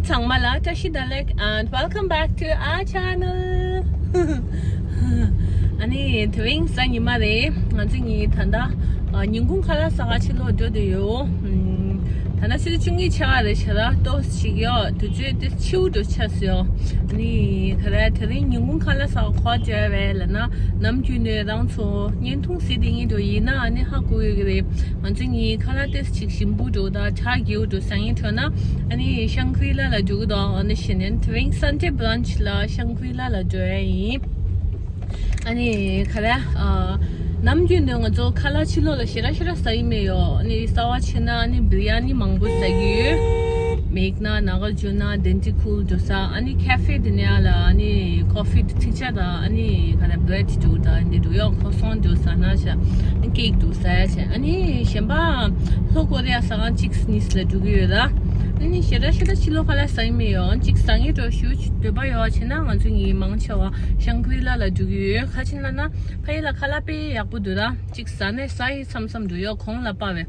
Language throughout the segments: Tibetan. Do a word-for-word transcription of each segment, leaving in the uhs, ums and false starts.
ཚང་མ་ལ་བཀྲ་ཤིས་བདེ་ལེགས། And welcome back to our channel. ཨ་ནི་དེ་རིང་གཟའ་ཉི་མ་རེད། ང་ཚོ་གཉིས་ད་ལྟ་ཨ་ཉིན་གུང་ཁ་ལག་ཟ་ག་ཕྱི་ལོགས་འགྲོ་བསྡད་ཡོད། ཨམ། ད་ལྟ་ཆུ་ཚོད་བཅུ་གཉིས་ཆགས་རེད་ཤག་ར། ཏོག་ཙམ་ཅིག་ཡོད། དུས་ཚོད་དེ་ཕྱིའུ་འགྲོ་ཆགས་སོང་ཡོད། ཨ་ནི་ག་རེ་དེ་རིང་ཉིན་གུང་ཁ་ལག་ཟ་ག་ག་པར་འགྲོ་ཡ་རེད་ལབ་ན། ནམ་རྒྱུན་ནས་རང་ཚོ་བརྙན་ཐུང་གཟིགས་བསྡད་མཁན་འདྲ་ཡིན་ན་ཨ་ནི་ཧ་གོ་ཡོད་ཀྱི་རེད། ང་ཚོ་གཉིས་ཁ་ལག་ཏོག་ཙམ་ཅིག་ཞིམ་པོ་འདྲ་དང་ཁྲག་རྒྱས་པོ་འདྲ་ཟ་མཁན་འདྲ་ན། ཨ་ནི་ཤང་གྷི་རི་ལ་ལ་འགྲོ་གི་འདུག་ཨ་ནི་བྱས་ནས་དེ་རིང་Sunday brunch ལ་ཤང་གྷི་རི་ལ་ལ་འགྲོ་ཡ་ཡིན། ཨ་ནི་ག་རེ། ཨ། ནམ་རྒྱུན་དུ་ང་ཚོ་ཁ་ལག་ཕྱི་ལོགས་ལ་ཞེ་དྲག་ཞེ་དྲག་ཟ་ཡི་མེད་ཡོད། ཨ་ནི་གསར་པ་བྱས་ན་ཨ་ནི་བི་རི་ཡ་ནི་མང་པོ་ཟ་གི་ཡོད། མེག་ན་ན་ག་ཇོ་ན་དན་ཏི་ཁུལ་འགྲོ་ས། ཨ་ནི་ཁེ་ཧྥེ་དེ་ནས་ཨ་ལ་ཨ་ནི་ཀོ་ཧྥི་དང་ཚིག་ཇ་དང་ཨ་ནི་ག་རེ་བྷི་རེད་འགྲོ་དང་འདི་འགྲོ་ཡོད། ཁོ་སོང་འགྲོ་ཟ་ན་ཤ། ཨ་ནི་ཀེག་འགྲོ་ཟ་ཡ་ཆེ། ཨ་ནི་གཞན་པ་ལྷོ་ཀོ་རི་ཡ་ཟ་ཁང་གཅིག་གཉིས་ལ་འགྲོ་གི་ཡོད་ད། ཨ་ནི་ཞེ་དྲག་ཞེ་དྲག་ཕྱི་ལོགས་ཁ་ལག་ཟ་ཡི་མེད་ཡོད། གཅིག་ཟ་མཁན་འདྲ་ཞུ་འདོད་པ་ཡོད་བྱས་ན་ང་ཚོ་གཉིས་མང་ཆེ་བ་ཤང་གྷི་རི་ལ་ལ་འགྲོ་གི་ཡོད། ག་ཅི་ལབ་ན་ཕ་ཡུལ་ལ་ཁ་ལག་དཔེ་ཡག་པོ་འདུག་ར། གཅིག་ཟ་ནས་ཟ་ཡི་མཚམས་མཚམས་འགྲོ་ཡོད། གོང་ལ་དཔག་པའི་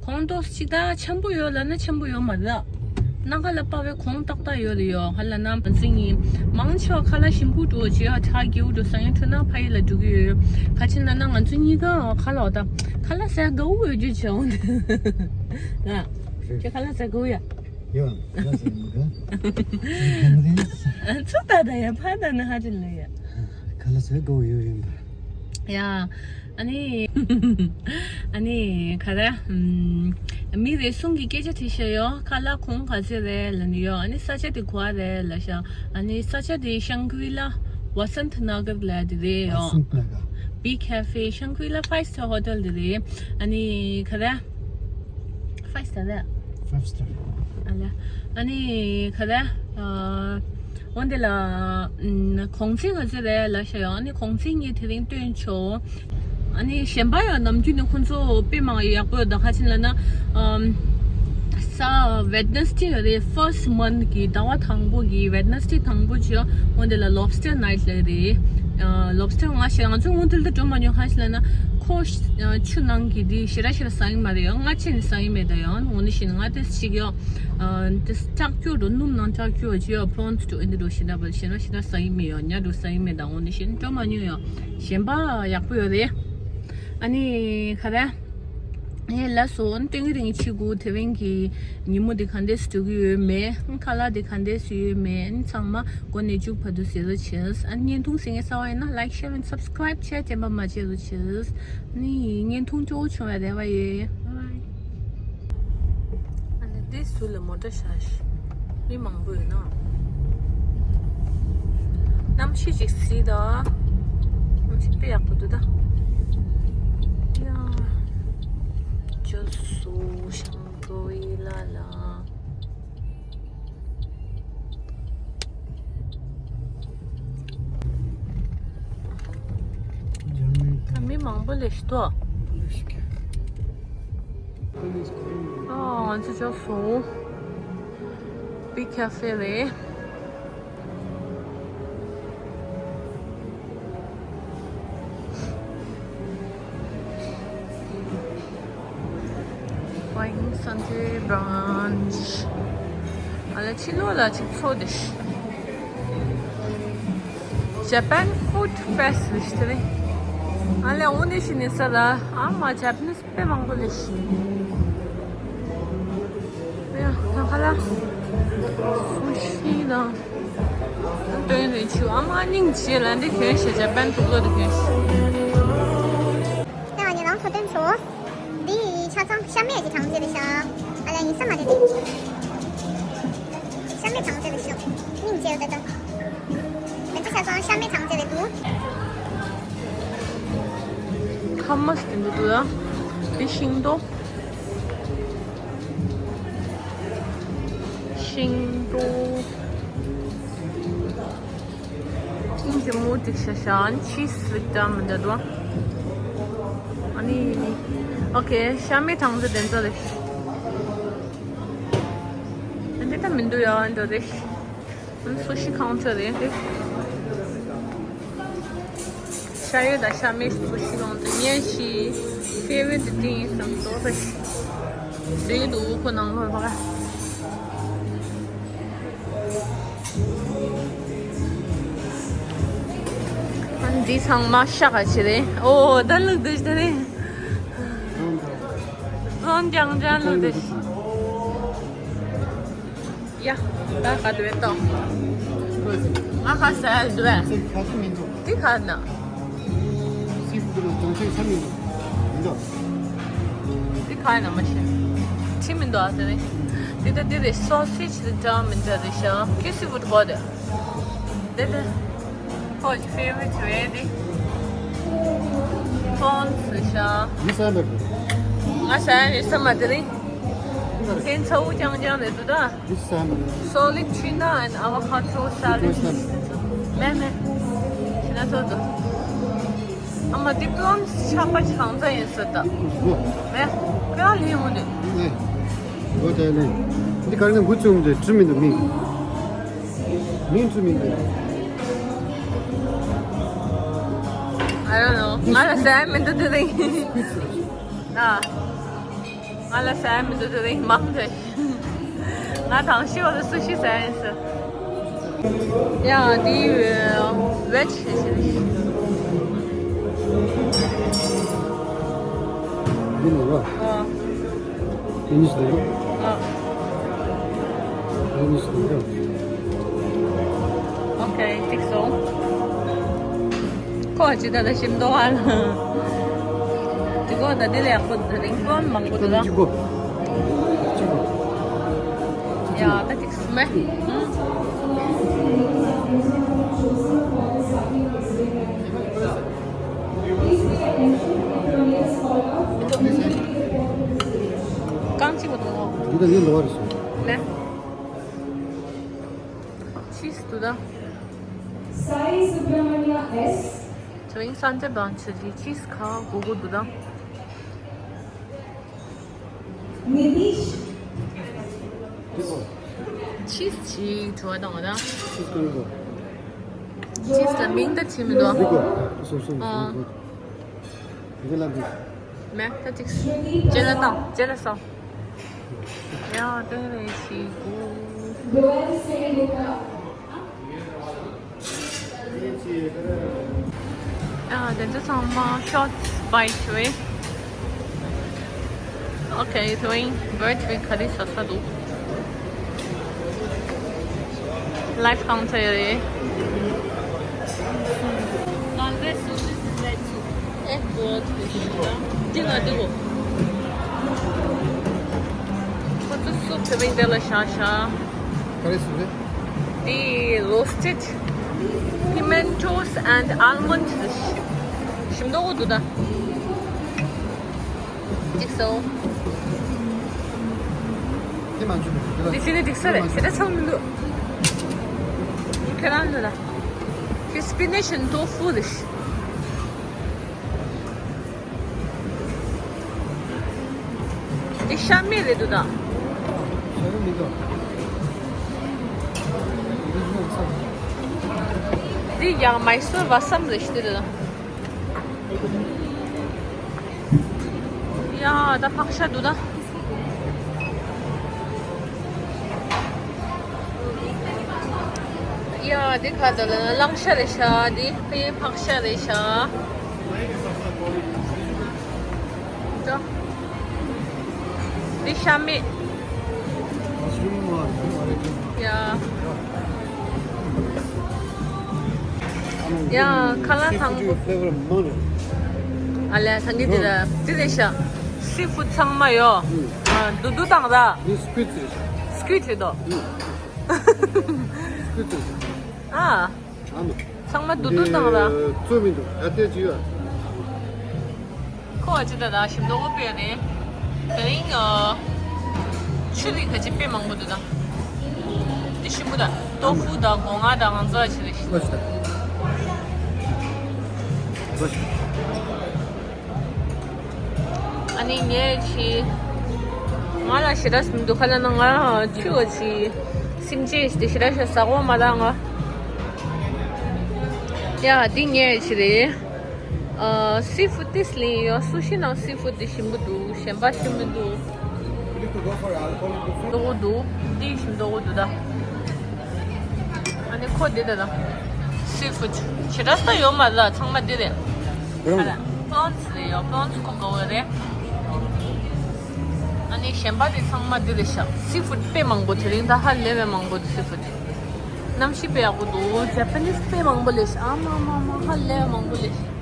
གོང་ཏོག་ཙམ་ཅིག་ད་འཆམ་པོ་ཡོད་ལབ་ན་འཆམ་པོ་ཡོད་མ་རེད། སྣ་ཁ་ལ་དཔག་པའི་གོང་ཏག་ཏག་ཡོད་རེད་ཡོད། ཧ་ལབ་ན་ང་ཚོ་གཉིས་མང་ཆེ་བ་ཁ་ལག་ཞིམ་པོ་འདྲ་བྱས་ཡོད། ཁྲག་རྒྱས་པོ་འདྲ་ཟ་མཁན་འདྲ་ན་ཕ་ཡུལ་ལ་འགྲོ་གི་ཡོད། ག་ཅི་ལབ་ན་ང་ཚོ་གཉིས་ཀ་ཁ་ལག་ད་ཁ་ལག་ཟ་དགའ་པོ་ཡོད་རྒྱུ་བྱས་འོང་དེ། ད་ཁྱོད་ཁ་ལག་ཟ་དགའ་པོ་ཡ། ཡོད། ཁ་ལག་ཟ་མི་དགའ། ཚུགས་ད་ད་ཡ་ཕ་ད་ན་ཧ་ཅི་ལ་ཡ། ཁ་ལག་ཟ་དགའ་པོ་ཡོད་ཡིན་པ། ཡ། ཨ་ནི། ཨ་ནི་ག་རེ། ཨམ། མི་རེ་ཟུང་གིས་སྐད་ཆ་དྲིས་བཞག་ཡོད། ཁ་ལག་གོང་ག་ཚོད་རེད་ལབ་ནི་ཡོད། ཨ་ནི་ས་ཆ་དེ་ག་པར་རེད་ལབ་ཤག་ཨ་ནི་ས་ཆ་དེ་ཤང་གྷི་རི་ལ་ཝ་སན་ཐ་ན་གར་ལབ་དེ་རེད་ཡོད། ཝ་སན་ཐ་ན་གར། བི་ཁེ་ཧྥེ། ཤང་གྷི་རི་ལ་ཕའིབ་སི་ཊར་ཧོ་ཊེལ་དེ་རེད། ཨ་ནི་ག་རེ། ཕའིབ་སི་ཊར་རེད། ཕའིབ་སི་ཊར། ཨ་ལ། ཨ་ནི་ག་རེ། ཨ། འོན་ཏེ་ལ། ཨམ། གོང་ཚད་ག་ཚོད་རེད་ལབ་བཞག་ཡོད། ཨ་ནི་གོང་ཚད་ངས་དེ་རིང་སྟོན་ཆོག་ཨ་ནི་གཞན་པ་ཡང་ནམ་རྒྱུན་ནས་ཁོང་ཚོ་དཔེ་མང་ཡག་པོ་ཡོད། ད་ག་ཅི་ལབ་ན། ཨམ། ས་Wednesday རེད། First month གི་ཟླ་བ་དང་པོ་གི་Wednesday དང་པོ་བྱས། འོན་ཏེ་ལ་lobster night ལབ་རེད། ཨ། lobster ང་ཞེ་ང་ཚོ་སྔོན་དུས་ལ་འགྲོ་མ་མྱོང་། ག་ཅི་ལབ་ན་ཁོ་ཆུ་ནང་གི་དེ་ཞེ་དྲག་ཞེ་དྲག་ཟ་ཡི་མ་རེད་ཡ། སྔ་ཕྱི་ནས་ཟ་ཡི་མེད་ད་ཡ། འོ་ནི་བཞིན་ང་དེ་ཞིག་ཡ། ཨ། དེ་ལྕགས་ཀྱུ་འགྲོ། སྣུམ་ནང་ལྕགས་ཀྱུ་བྱས་ཡ། prawns འགྲོ། ཨེ་འདི་འགྲོ་ཞེ་དྲག་པ་ཞེ་དྲག་ཞེ་དྲག་ཟ་ཡི་མེད་ཡ། ཉ་འགྲོ་ཟ་ཡི་མེད་ད། འོ་ནི་བཞིན་འགྲོ་མ་མྱོང་ཡ། གཞན་པ་ཡག་པོ་ཡོད་རེད། ཨ་ནི་ག་རེ། ཨེ་ལགས་སོ། སྟོན་གི་རིང་ཆི་གུ་དེ་རིང་གི་ཉིན་མོ་དེ་ག་འདྲས་སུ་འགྲོ་གི་ཡོད་མེད། ཁ་ལག་དེ་ག་འདྲས་སུ་ཡོད་མེད། ཚང་མ་འགོ་ནས་མཇུག་བར་དུ་གཟིགས་རོགས་བྱེད། ཨ་ནི་བརྙན་ཐུང་གཟིགས་མཁན་གསར་པ་ཡིན་ན་like, share and subscribe བྱས་དྲན་པ་མ་བརྗེད་རོགས་བྱེད། ཨ་ནི་བརྙན་ཐུང་སྤྲོ་པོ་བྱུང་བའི་རེ་བ་ཡོད། Bye bye. ཨ་ནི་འདི་ཟུར་ལ་མོ་ཊ་བཞག་ཤག་མི་མང་པོ་ཡོད་ན། གནམ་གཤིས་ཅིག་གཟིགས་དང་། གནམ་གཤིས་དཔེ་ཡག་པོ་འདུག་ད། ཡ། ཇོ་སུ་ཤང་གོ་ཝི་ལ་ལ། ད་མི་མང་པོ་སླེབས་ཤག་ཏོ། ཨ། ང་ཚོ་ཅོག་སོང་། བི་ཁེ་ཧྥེ་རེད། Fine Sunday brunch. ཨ་ལ་ཕྱི་ལོགས་ལ་ཅིག་ཚོགས་བསྡད་ཤག Japan Food Fest རེད་ཤག་དེ་རེད། ཨ་ལས་འོ་ནས་ཤི་ནས་ས་ར་ཨ་མ་Japanese དཔེ་མང་པོ་སླེབས་ཤག་ཡ། ད་ག་ལ་སུ་ཤི་དང་། སྟོན་རེ་ཆུ་ཨ་མ་སྙིང་རྗེ་ལ་འདི་གྱོན་ཤག Japan དུག་ལོག་འདི་གྱོན་ཤག་ཡ། ངས་རང་ཚོ་སྟོན་ཆོག་འདི་ཆ་ཚང་ཤ་མེད་ཀྱི་གྲངས་ཚད་རེད་ཤག་ཨ་ལ་ཡིན་ས་མ་རེད་དེ། ཤ་མེད་གྲངས་ཚད་རེད་ཤག་སྙིང་རྗེ་ད་ད། ང་ཚོ་ཆ་ཚང་ཤ་མེད་གྲངས་ཚད་རེད་འདུག་ཁ་མ་སྟེ་འདུག་ལ། འདི་ཤིང་ཏོག་ཤིང་ཏོག་ཨིན་ཇི་མོ་ཏིག་ཤ་ཤ་ཨན་ཆི་སི་ལིག་ཏམ་འདྲ་འདུག་ཨ་ནི། ཨོ་ཁེ། ཤ་མེད་གྲངས་ཚད་དེ་ཚོ་རེད། འདི་ད་མི་འདུག་ཡ་འདྲ་རེད། སུ་ཤི་ཁང་ཚ་རེད། ཤ་ཡོད་དང་ཤ་མེད་སུ་ཤི་ཁང་ཚ་ངས་ཤི། ཕེ་ཝེ་ཏི་ཏིང་སམ་ཏོ་ས་ཤི། རེད་འདུག་ཁོ་ནང་ལོགས་ལ་ཕ་ག་འདི་ཚང་མ་ཤ་ཁ་ཆེ་རེད། ཨོ་ད་ལུག་འདི་ཞིག་རེད། རྫོང་རྒྱང་རྒྱང་ལུག་འདི་ཞིག་ཡ། ད་ག་དུ་བས་ཏོ། ང་ཁ་ཟས་དུ་བས། འདི་ག་ན། སི་ཕུ་ཌི་ལ་ཅང་ཅང་ཆ་མི་འདུག་མི་འདུག་འདི་ག་ན་མ་ཤེས། ཁྲི་མི་འདུག་ཨ་དེ་རེད། འདི་ད་འདི་རེད། སོ་སེ་ཇི་དེ་འདྲ་མི་འདྲ་རེད་ཤག་ཁྱོད་སི་ཕུ་ཌི་གོ་དེ། དེ་དེ། ཁོ་ཅི་ཕེ་ཝ་རི་ཊི་རེད་དེ། ཀོན་སི་ཤག་མི་ཟ་མི་འདུག་ང་ཟ་ཡ་རེད་ས་མ་དེ་རེད། ཁྱེད་ཚ་བོ་རྐྱང་རྐྱང་རེད་འདུག་ད། This time. Solid tuna and avocado salad. This time. མེད་མེད། ཤི་ན་ཚོ་དུ། ཨ་མ་འདི་པི་ལམ་ཆགས་པ་ཆང་ཚ་ཡིན་ཟེར་ད། This is good. མེད། ཀ་ལི་ཡོང་དུ། ནས། འོ་དེ་ནས། འདི་ག་རེ་ན་འགུ་ཚུགས་འདི་བྲི་མི་འདུག་མིང་། མིང་བྲི་མི་འདུག I don't know. ང་ལ་ཟ་མི་འདུག་དེ་རིང་། ཨ། ང་ལ་ཟ་མི་འདུག་དེ་རིང་མང་དེ། ང་དང་ཤི་བ་ལ་སུ་ཤི་ཟ་ཡིན་ཟེར། ཡ་འདི་ཝེ་ཇི་ཞིག་རེད། འདི་ནི་རོ། ཨ། འདི་ནི་ཞིག་རེད། ཨ། འདི་ནི་ཞིག་རེད། ཨོ་ཁེ། འགྲིག་སོང་། ཁོ་ཅི་ད་ད་ཞིམ་མདོག་ཨ་ལ། དེ་གོ་ད་དེ་ལ་ཡག་པོ་འདུག་རིང་པོ་མང་པོ་འདུག་ལ། གཅིག་གོ་གཅིག་གོ་ཡ་ད་འགྲིག་སོང་མེ། རྐང་གཅིག་པོ་འདུག་འདི་ད་ཡིན་ལོ་བ་རེད་སོང་། མེ། ཆིས་འདུག་ད། Sai Subramania S. དེ་རིང་སན་ཌེ་བྷ་རན་ཆི་ལི་ཆིས་ཁ་གོ་གོ་འདུག་ད། Nitish. ཆིས་ཅིག་བྲོ་བ་དང་བ་ད། ཆིས་ལ་མིང་ད་ཆི་མི་འདུག་འདི་གོ་སོ་སོ་ཨ། འདི་ལ་འདི། མེད་ད་ཅིག་རྗེས་ལ་བཏང་རྗེས་ལ་སོང་། ཡ་དེ་རེད་ཞིག་གུ། ཡ་དེ་ཚོ་ཚང་མ་ཤོ་ཊི་སི་བྷའི་ཆུ་བས། ཨོ་ཁེ། དེ་རིང་བར་ཆུ་བའི་ག་རེ་ཟ་ས་འདུག་ལའེབ་གང་ཚ་ཡོད་རེད། ནང་པའི་སུབ་འདི་སི་ལེག་སུབ། ཨེ་གོ་ཐུག་ཤིང་ད། འདི་ང་འདི་གོ་ཁོ་ཚོ་སུབ་དེ་མིན་དེ་ལ་ཤ་ཤ། ག་རེ་སུབ་རེད། འདི་roasted pimentos and almonds། ཞིམ་མདོག་འདུག་ད། འགྲིག་སོང་། དེ་མ་འཇུ་འདི་ཕྱི་ནས་འགྲིག་ས་རེད། དེ་འདྲ་ཚང་མི་འདུག་ཁྱེད་རང་འདི་ལ། དེ་spinach and tofu་རེད། འདི་ཤ་མེད་རེད་འདུག་ད། ཤ་མེད་འདུག་འདི་ཡང་མའི་སུར་བ་སམ་རེད་ཤི་འདི་རེད་ད། ཡ་ད་ཕག་ཤ་འདུག་ད། ཡ་འདི་ག་ད་ལ་གླང་ཤ་རེད་ཤག་འདི་དཔེ་ཕག་ཤ་རེད་ཤག་ད། འདི་ཤ་མེད། ཡ། ཡ་ཁ་ལག་དང་པོ། ཨ་ལས་ཐང་གི་འདི་ལ་འདི་རེད་ཤག་སི་ཕུཌ་ཚང་མ་ཡོད། ཨ་དུ་དུ་དང་ད། འདི་squid་རེད་ཤག squid་རེད་དོ། squid་རེད་ཤག་ཨ། ཨ་མ། ཚང་མ་དུ་དུ་དང་ད། བཙོས་མི་འདུག་ད་ལྟའི་ཅི་ཡོད། ཁོ་ཅི་ད་ད་ཞིམ་མདོག་དཔེ་རེད། དེ་རིང་ཨ། ཆུ་རིགས་ཁ་ཅིག་དཔེ་མང་པོ་འདུག་ད། འདི་ཞིམ་པོ་ད། ཏོ་ཧྥུ་ད་སྒོ་ང་ད་ང་ཚོ་ཨ་ཆི་རེད་ཤི། ཨ་ནི་ངས་ཆི། ང་ལ་ཞེ་དྲག་ཞིམ་འདུག་ཁ་ལ་ན་ང་ཆུ་བ་ཆི། སིམ་ཅེས་དེ་ཞེ་དྲག་ཞེ་ཟ་གོ་མ་ད་ང་། ཡ་འདི་ངས་ཆི་རེད། ཨ། སི་ཕུཌ་ཏིས་ལིན་ཡོད། སུ་ཤི་ནང་སི་ཕུཌ་དེ་ཞིམ་པོ་འདུག་གཞན་པ་ཞིམ་མི་འདུག་ལྟོ་གོ་འདུག་འདི་ཞིམ་ལྟོ་གོ་འདུག་ད། ཨ་ནི་ཁོ་འདི་དེ་དང་། སི་ཕུཌ་ཇི་འདྲ་ས་ཡོད་མ་རེད། ཚང་མ་འདི་རེད། ཨ་ལ་པོ་རོན་སི་རེད་ཡོད། པོ་རོན་སི་ཁོ་དགའ་བོ་རེད། ཨ་ནི་གཞན་པ་དེ་ཚང་མ་འདི་རེད་ཤག་སི་ཕུཌ་དཔེ་མང་པོ། དེ་རིང་ད་ཧ་ལས་པའི་མང་པོ་འདུག་སི་ཕུཌ། གནམ་གཤིས་དཔེ་ཡག་པོ་འདུག་ཇ་པ་ནིས་དཔེ་མང་པོ་སླེབས་ཤག་ཨ་མ་མ་མ། ཧ་ལས་པའི་མང་པོ་སླེབས་ཤག་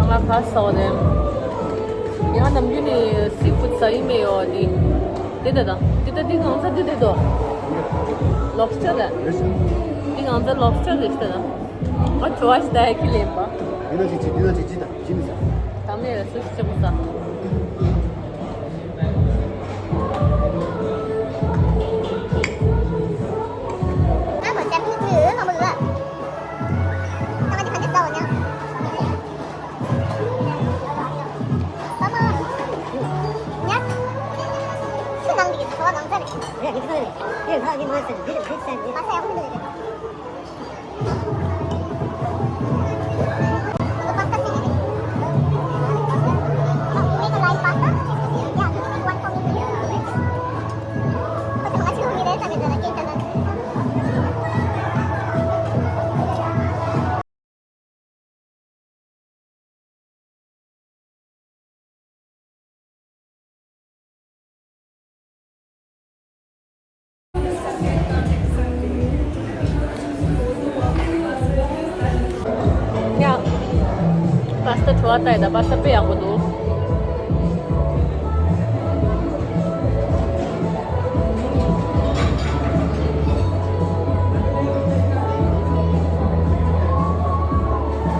ང་ཁ་སོག་རེད། ཡང་ནམ་རྒྱུན་ནས་སི་ཕུཌ་ཟ་ཡི་མེད་ཡོད་དེ། དེ་དེ་དང་། དེ་ད་དེ་ང་ཚོ་དེ་དེ་དོ། ལོབ་སི་ཊར་རེད། དེ་ང་ཚོ་ལོབ་སི་ཊར་རེད་ཤག་ད། ཨ་ཁྲོ་བ་ཞིག་ད་ཡ་ཁི་ལེན་པ། དེ་ན་ཅི་ཅི། དེ་ན་ཅི་ཅི་ད་ཅི་ནི་ཟ། ད་མེད་རེད། སུ་ཞིག་ཆེ་པོ་ཟ། ཡ། པ་སི་ཏ་བྲོ་བ་ལྟ་ཡི་ད། པ་སི་ཏ་དཔེ་ཡག་པོ་འདུག་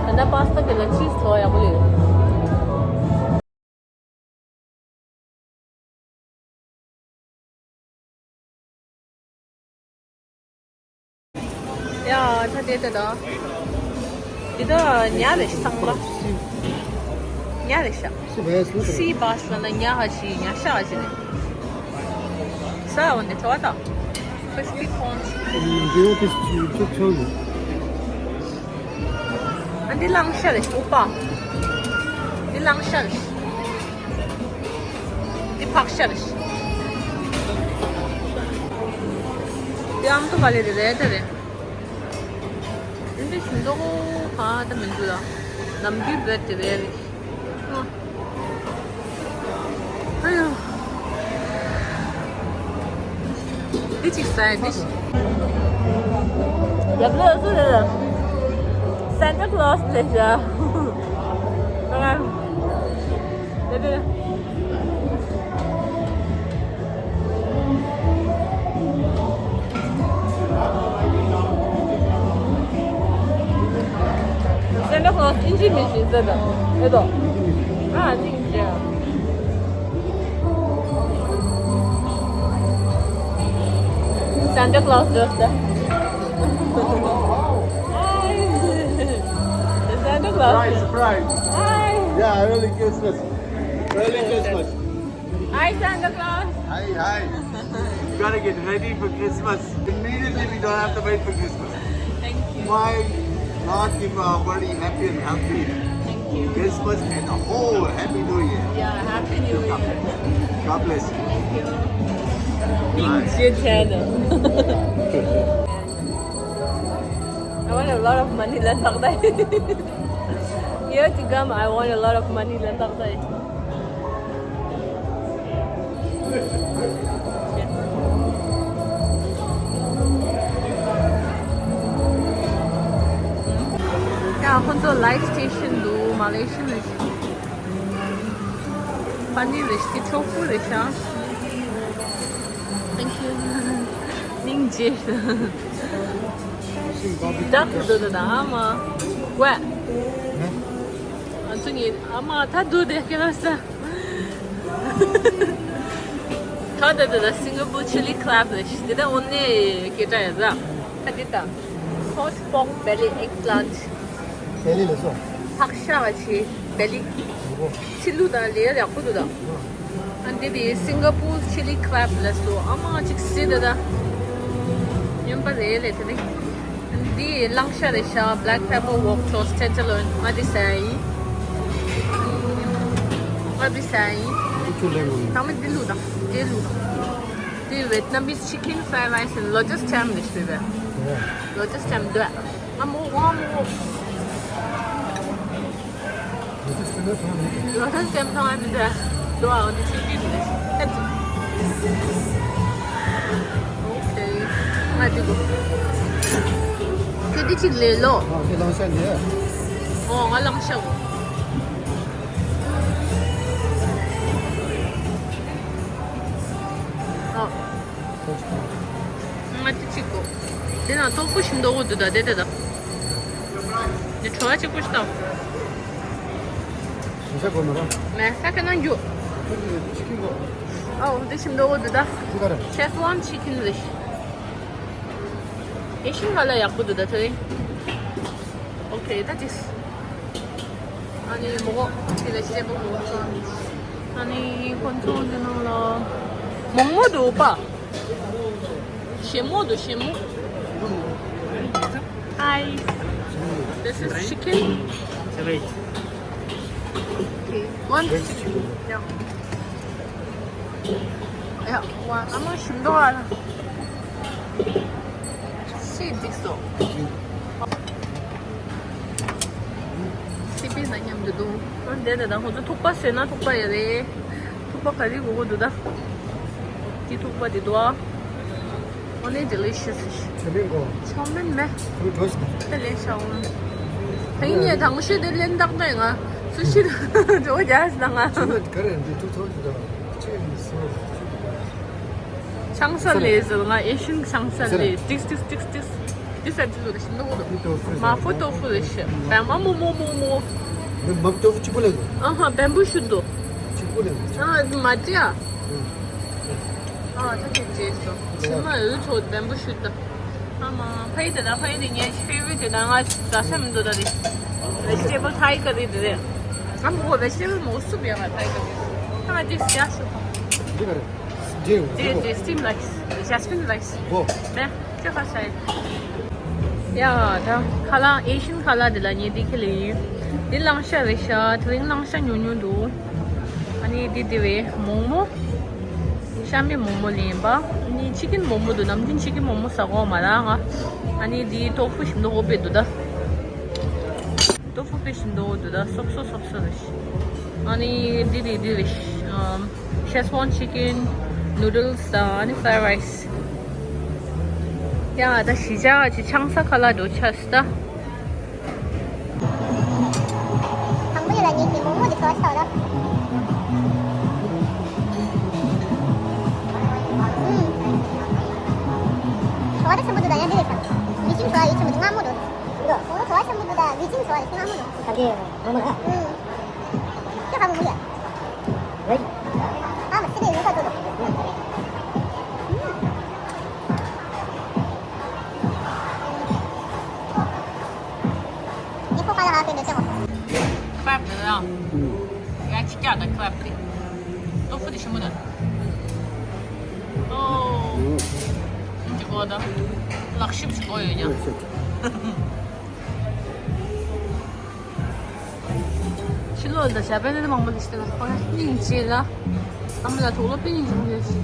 ད་ལྟ་པ་སི་ཏ་དེ་ལ་ཆིས་བྲོ་བ་ཡག་པོ་ཡོད། ཡ། ད་དེ་ད་ད། འདི་ད་ཉ་རེད་ཤག་ཚང་མ། ཉ་རེད་ཤག་སི་བྷ་སི་ལབ་ན་ཉ་ཧ་ཅི། ཉ་ཤ་ཧ་ཅི་རེད། ས་འོན་ཏེ་བྲོ་བ་དང་། crispy prawns། འདི་འོ་དེ་ཆུ་ཆུ་ཆུ། ཨ་འདི་གླང་ཤ་རེད། ཨུ་པ། འདི་གླང་ཤ་རེད། འདི་ཕག་ཤ་རེད། འདི་ཨ་མདོ་ག་ལེ་རེད། རེད་ད་རེད། འདི་ཞིམ་མདོག་གང་ད་མི་འདུག་ལ། ནམ་རྒྱུན་བེད་དེ་རེད། ཨ། ཨ་ཡ། འདི་གཅིག་ཟ་ཡ་འདི་ཞིག་ཡབ་ལོ་སུ་རེད། Santa Claus ལས་བྱ། ཨ། དེ་དེ། Santa Claus ཨིན་ཇི་མི་ཤེས་ཟེར་ད། ཨེ་དོ། ཨ་ནི་ཨིན་ཇི། Santa Claus ཟེར་ད། Hi. Santa Claus. Surprise, surprise. Hi. Yeah, early Christmas. Early Christmas. Hi, Santa Claus. Hi, hi. You gotta get ready for Christmas. Immediately, we don't have to wait for Christmas. Thank you. Why not give our body happy and healthy Thank you. Christmas and a whole Happy New Year? Yeah, Happy New Year. God bless you. Thank you. Bye. Bye. I want a lot of money. Here to come, I want a lot of money. ཡ། ཁོ་ཚོ་light station འདུག Malaysian རེད། ཕ་ནི་རེད་ཤག་ཆོག་པོ་རེད་ཤག Thank you. སྙིང་རྗེ། བདག་གི་འདུག་ད་ཨ་མ། ཝེ། ང་ཚོ་གཉིས་ཨ་མ་ད་འདུག་དེ་སྐྱེ་ན་ས། ད་ད་ད་ད་Singapore chili crab རེད་ཤག་དེ་ད་འོ་ནས་སྐད་གྲགས་ཡོད་ཟ། ད་འདི་ད། Hot pork belly eggplant. Belly ལ་སོ། ཕག་ཤ་བ་ཆེ་belly. ཕྱི་ལུགས་དང་ལེ་ཡག་པོ་འདུག་ད། ཨ་འདི་དེ་Singapore chili crab ལ་སོ། ཨ་མ་གཅིག་སྲིད་ད་ད། ཡོན་པ་རེད་ལས་དེ་ནི། འདི་གླང་ཤ་རེད་ཤག black pepper wok toast tenderloin. ང་འདི་ཟ་ཡིན། ང་འདི་ཟ་ཡིན། ཁྱོད་ལེན་དགོས། ད་མི་འདི་ལུགས་དང་འདི་ལུགས་དང་། Vietnamese chicken fried rice and lotus stem this river. Lotus stem dua. Amo amo. Lotus stem thong am dua. Dua on the chicken this. That's it. Okay. Ngati go. Kedi chik le lo. Oh, ngalang sha. Oh. ང་ཏི་གཅིག་གོ། དེ་ན་ཏོ་ཕུ་ཞིམ་མདོག་གོ་འདུག་ད་དེ་དེ་ད། དེ་བྲོ་བ་གཅིག་པུ་ཞིག་དང་། ཞིམ་ས་གོ་མ་ར། མེ་ས་ཁ་ནང་རྒྱུ། ཅི་ཀིན་གོ། ཨོ་དེ་ཞིམ་མདོག་གོ་འདུག་ད། ཅི་ག་ར། ཤེ་ཟ་ཝན་ཅི་ཀིན་རེད། ཨེ་ཤིན་ག་ལ་ཡག་པོ་འདུག་ད་དེ་རིང་། ཨོ་ཁེ་ད་ཅིས། ཨ་ནི་མོག་མོག་དེ་ལ་ཤེ་པོ་མོག་མོག་ཨ་ནི་ཁོང་ཚོ་འདི་ནང་ལ་མོག་མོག་འདུག་པ། ཞེ་མོག་འདུག་ཞེ་མོག Hi. This is chicken. Okay. One. Yeah. Yeah. One. ཨ་མ་ཞིམ་མདོག་ཨ། སྲིད་འགྲིག་སོང་། སྲིད་པའི་ན་མཉམ་དུ་འདུག་འདི་འདི་དང་ཁོང་ཚོ་ཐུག་པ་བཟོས་ན་ཐུག་པ་ཡོད་རེད། ཐུག་པ་ག་རེ་དགོས་དགོས་འདུག་ད། འདི་ཐུག་པ་འདི་འདུག་ཨ། Only delicious. ཆོ་མིན་གོ། ཆོ་མིན་མེ། ཁོའི་འགྲོ་ཤི་ད། དེ་ལེན་ཤ་འོང་། ཧེ་ཉེ་དང་ཤི་དེ་ལེན་དག་ད་ང་། སུ་ཤི་འགྲོ་རྒྱ་ཤི་ད་ང་། ཆོ་མིན་ག་རེ་འདི་ཐུག་ཐོག་ཤི་ད། ཆེ་མི་སོ། ཆང་ས་ལས་ཟེར་ང་ཨེ་ཤིན་ཆང་ས་ལས། ཏིག་ཏིག་ཏིག་ཏིག་འདི་ས་འདི་ལོ་དེ་ཤིན་ཏོ་གོ་དོ། མ་ཧྥུ་ཏོ་ཧྥུ་ལས་ཤི། བེམ་མ་མོ་མོ་མོ་མོ། མ་ཧྥུ་ཏོ་ཧྥུ་ཆི་པོ་ལས་གོ། ཨ་ཧ་བེམ་བུ་ཤུ་དོ། ཆི་པོ་ལས་གོ། ཨ་མ་ཏི་ཡ། ཨ་ད་དེ་རྗེས་སོ། ཕྱི་མ་འུ་ཚོ་བེམ་བུ་ཤུ་དོ། ཨ་མ་ཕ་ཡི་དེ་ད་ཕ་ཡི་དེ་ངའི་ཕེ་ཝ་རི་ཊི་དེ་ད་ང་ཟ་ས་མི་འདུག་ད་དེ། ཝེ་ཇི་ཊེ་བལ་ཐའི་ཀ་རི་དེ་རེད། ཨ་མ་གོ་ཝེ་ཇི་ཊེ་བལ་མོ་སུབ་ཡ་ང་ཐའི་ཀ་རི། ཨ་ང་དེ་ཟ་ཤོག་གོ། འདི་ག་རེད། ཇེ་ཇེ་ཇེ་སི་ཊིམ་རའི་སི། ཇེ་སི་མིན་རའི་སི། གོ། མེ། ཁྱོད་ཁ་ཤས། ཡ་ད་ཁ་ལག་ཨེ་ཤིན་ཁ་ལག་འདི་ལ་ཉེ་འདི་ཁེ་ལེ་ཡིན། འདི་གླང་ཤ་རེད་ཤག་དེ་རིང་གླང་ཤ་ཉུང་ཉུང་འདུག་ཨ་ནི་འདི་དེ་བས་མོག་མོག་ཤ་མེད་མོག་མོག་ལེན་པ། ཨ་ནི་ཅི་ཀིན་མོག་མོག་འདུག་ནམ་རྒྱུན་ཅི་ཀིན་མོག་མོག་ཟ་གོ་མ་ར་ང་། ཨ་ནི་འདི་ཏོ་ཧྥུ་ཞིམ་མདོག་དཔེ་འདུག་ད། ཏོ་ཧྥུ་དཔེ་ཞིམ་མདོག་འདུག་ད། སོབ་སོབ་སོབ་སོབ་རེད་ཤག་ཨ་ནི་འདི་རེད་འདི་རེད། ཤེ་ཟ་ཝན་ཅི་ཀིན། ནུ་ཌལ་སི་དང་ཨ་ནི་ཕ་རའི་རའི་སི། ཡ་ད་གཞིས་ཆགས་ཀྱི་ཆང་ས་ཁ་ལག་འགྲོ་ཆགས་སི་ད། དང་པོ་ཡོད་ལ་ཉིད་ཀྱི་མོག་མོག་འདི་ཚོ་ཤ་ད། ཨུམ། བྲོ་བ་ད་ཆེན་པོ་འདུག་ད་ཡང་འདི་རེད་ཤག་མི་ཆིན་བྲོ་བ་ཡོད་ཆེན་པོ་འདི་མངར་མོ་འདུག་མོག་མོག་བྲོ་བ་ཆེན་པོ་འདུག་ད་མི་ཆིན་བྲོ་བ་རེད་མངར་མོ་འདུག་ད་གེ་མོག་མོག་ཨུམ། ཁྱོད་ཁ་མོག་མོག་ཡ། ཨ་མ་སི་ནས་ཡོད་ཁ་ཐོག་ཏུ། ཉི་ཁོ་ཁ་ལ་ཧ་པེ་འདི་ཅེ་མོ། ཁྲེབ་དེ་ལ། ཡ་ཅི་ཀྱ་ད་ཁྲེབ་དེ། ཏོ་ཧྥུ་དེ་ཞིམ་མོ་ད། ཨོ། འདི་གོ་ད། ལག་ཤུབས་ཅིག་གོ་ཡོད་ཡ། ཕྱི་ལོགས་ལ་ཞྭ་པན་ནི་མང་པོ་ལ་ཞིག་ལ་ཁོ་ཡ་སྙིང་རྗེ་ལ། ཨ་མ་ལ་དུག་ལོག་པའི་སྙིང་རྗེ་མོ་ཡོད་ཞིག་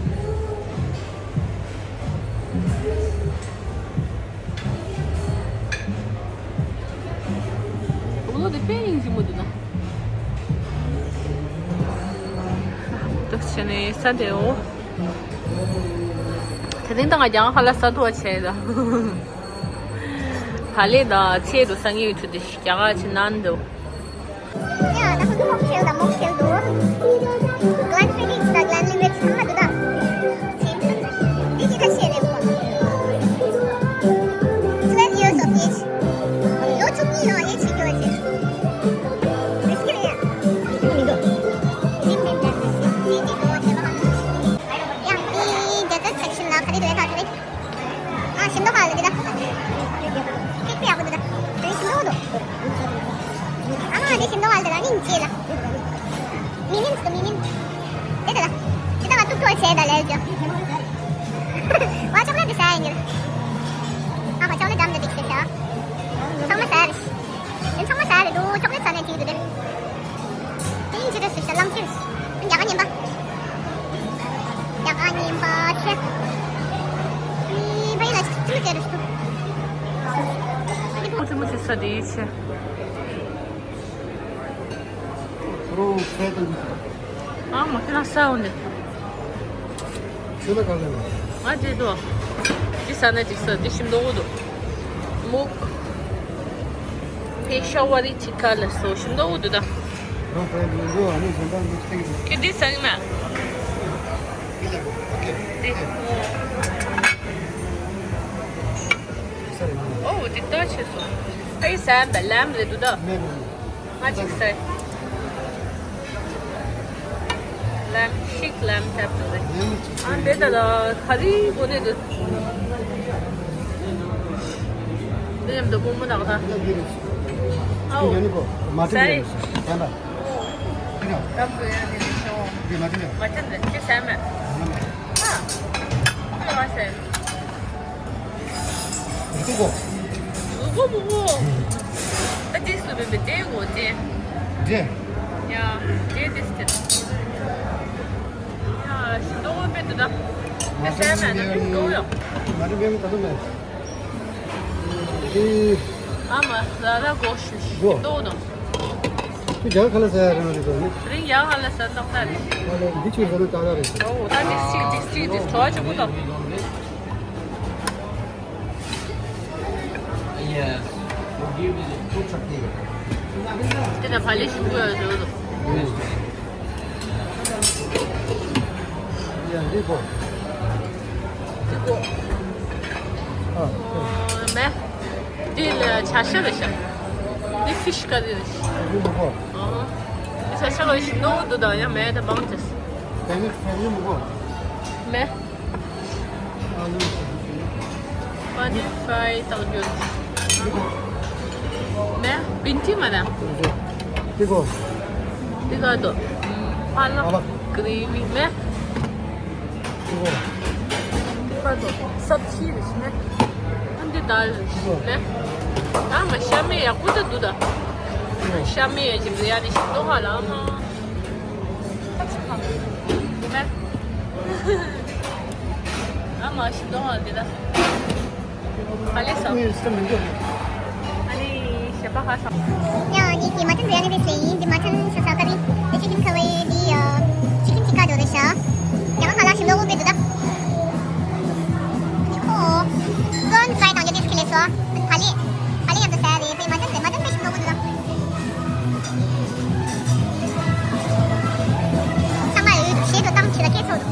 དུག་ལོག་དེ་དཔེ་སྙིང་རྗེ་མོ་འདུག་ན། འདུག་བྱས་ནས་ས་དེའོ། དེ་རིང་ད་ང་རྒྱ་གར་ཁ་ལག་ཟ་ཐུབ་པ་བྱས་ད། ད་ལས་ད་ཚེ་རུ་སང་ཉིན་ཡོད་ཚུལ་དེ་རྒྱ་གར་ཕྱིན་ན་འདུག་ཡ་ད་ཁོ་ཚོ་མོག་ཁེལ་དང་མོག་ཁེལ་འདུག Glen Felix དང་Glen Lyrics ཚང་མ་འདུག་ད། འདི་ཅི་ད་བཤད་ལེ་གོ། Twelve years of age ལོ་བཅུ་གཉིས་ལོ་ཨེ་ཇི་ཞིག་ཡོད་ཅེས། རེ་སྐྱེ་རེ་ཡ། ཡང་འདི་dessert section ལ་ག་རེ་འདུག་ད་ག་རེ། ཨ་ཞིམ་མདོག་ཁ་ལ་འདི་ད། ཁེག་པའི་ཡག་པོ་འདི་ད། དེ་ཞིམ་མདོག་འདུག་ཨ་མ་འདི་ཞིམ་མདོག་ཁ་ལ་འདི་ད་སྙིང་རྗེ་ལ། མི་མིན་སུ་མི་མིན། དེ་ད་ད། དེ་ད་ང་ཏུག་ཏུག་བྱས་ད་ལས་ཀྱི། ཝ་ཅོག་ལེ་འདི་ཟ་ཡ་ཉིན། ཨ་མ་ཅོག་ལེ་འཇམ་འདི་འདི་ཟ་ཤ། ཚང་མ་ཟ་རེད། དེ་ཚང་མ་ཟ་རེད་འདུག་ཅོག་ལེ་ཟ་ནས་བྲིས་འདུག་དེ། དེ་ཡིན་ཅི་རེད་ཟེར་ཤ་ལང་ཅི་རེད། རྒྱ་གར་ཉན་པ། རྒྱ་གར་ཉན་པ་ཆེ། ཁོ་ཚོ་མི་ཚེ་ས་དེའི་ཆེ། ཨ་མ་ཁྱེད་རང་ས་འོ་ནས། ཆུ་ལ་ག་ལ་ན། ང་དེ་དོ། དེ་ས་ན་དེ་ས་དེ་ཞིམ་མདོག་འོ་དོ། མུག་པེ་ཤ་ཝ་རི་ཊི་ཀ་ལ་སོ་ཞིམ་མདོག་འོ་དོ་ད། རང་ས་ཡི་འགྲོ་ཨ་ནི་ཟན་པ་འདི་ཐེག་འདི། ཁྱེད་དེ་ས་ཡིན་མ། དེ། ཨོ་དེ་ལྟ་བྱས་སོ། ཨེ་ས་ཡིན་པ་ལམ་རེད་འདུག་ད། ང་ཅིག་ཟེར། ལམ་ཤིག་ལམ་ཐབ་ཏུ་རེད། ཨ་འདི་ད་ད་ག་རི་གོ་ནས་འདུག་འདི་མཉམ་དུ་མོག་མོག་ནག་ད། ཨའོ། ཟེར། ད་ད་ཡང་འདི་ཤོག་མ་ཅན་རེད་ཅི་ཟེར་མེད། ཨ་ཨ་ཟེར། ཟུག་གོ། ཟུག་གོ་མོ་གོ། ད་ཏིས་སུ་བེ་བེ་ཏེ་གོ་ཏེ། ཏེ། ཡ། ཏེ་ཏིས་ཏེ། ཡ་ཞིམ་ཏོ་བེ་ཏུ་ད། ཏེ་སེ་མེ་ན་ཏུ་ཏོ་ཡོ། ང་ཏུ་བེ་མི་ད་ཏུ་མེ། ཨ་མ་ཟ་ར་གོ་ཤུ་ཤུ་ཏོ་ནོ། ཁྱོད་རྒྱ་གར་ཁ་ལ་ཟ་ཡ་རེད་ན་རེད་དོ་ནི། རིང་རྒྱ་གར་ལ་ཟ་ཏོག་ཏ་རེད། ཨ་ལེ་འདི་ཆུ་ཟ་ན་ཏག་ཏག་རེད། ཨོ་ད་ཏིས་ཏིས་ཏིས་ཏིས་ཏིས་ཏོ་ཆུ་མོ་ཏོ། དེ་ན་བ་ལེ་ཞིམ་པོ་ཡོད་ཟེར་བ་དང་། ཡ་འདི་གོ། འདི་གོ། ཨ། ཨོ་མེ། འདི་ལ་ཆ་ཤ་རེད་ཤག་འདི་ཕི་ཤི་ཀ་རི་རེད་ཤག་འདི་མི་གོ། ཨོ། འདི་ཆ་ཤ་ག་ཞིམ་ནོ་འདུག་ད་ཡང་མེ་ད་བང་ཅེས། དེ་ནི་ཁོ་མི་གོ། མེ། པ་ནི་ཕ་རའི་བཏང་རྒྱུ། མེ། བིན་ཐི་མ་ན། ཏི་གོ། ཏི་ག་དོ། ཕ་ལག་ཕ་ལག་གི་རི་བི་མེ། ཏི་གོ། ཏི་ག་དོ། སབ་ཆི་རེ་ཤི་མེ། ཨ་འདི་དལ་རེ་ཤི་མེ། ཨ་མ་ཤ་མེ་ཡག་པོ་ད་འདུག་ད། ཤ་མེ་ཡ་ཅི་བི་རི་ཡ་ནི་ཤི་ཏོ་ཧ་ལ་ཨ་མ། ཨ་མ་ཞིག་ཏོ་འདི་ལ། ཨ་ལེ་སོ། ཨ་ལེ་ཞེ་པ་ཧ་སོ། ཡ་འདི་གི་མ་ཏན་བི་རི་ཡ་ནི་རེད་ཟེར་ཡིན། འདི་མ་ཏན་ཤ་ཚ་ཀ་རི། འདི་ཅི་ཀིན་ཁ་ཝེ་འདི་ཡ། ཅི་ཀིན་ཅི་ཀ་འདྲ་རེད་ཤག་ཡང་ཧ་ལ་ཞིམ་ལོ་འུ་པེ་འདུག་ད། ཁོ། ཀོན་ཕ་རའི་དང་འདི་ཁི་ལེ་སོ། ཕ་ལེ། ཕ་ལེ་ཡང་འདི་ཟ་རེད་པེ་མ་ཏན་རེད་མ་ཏན་པེ་ཞིམ་ལོ་འུ་འདུག་ད། ཚང་མ་ཡོད་ཞེས་དུ་བཏང་ཆེ་ལ་སྐད་ཚོགས་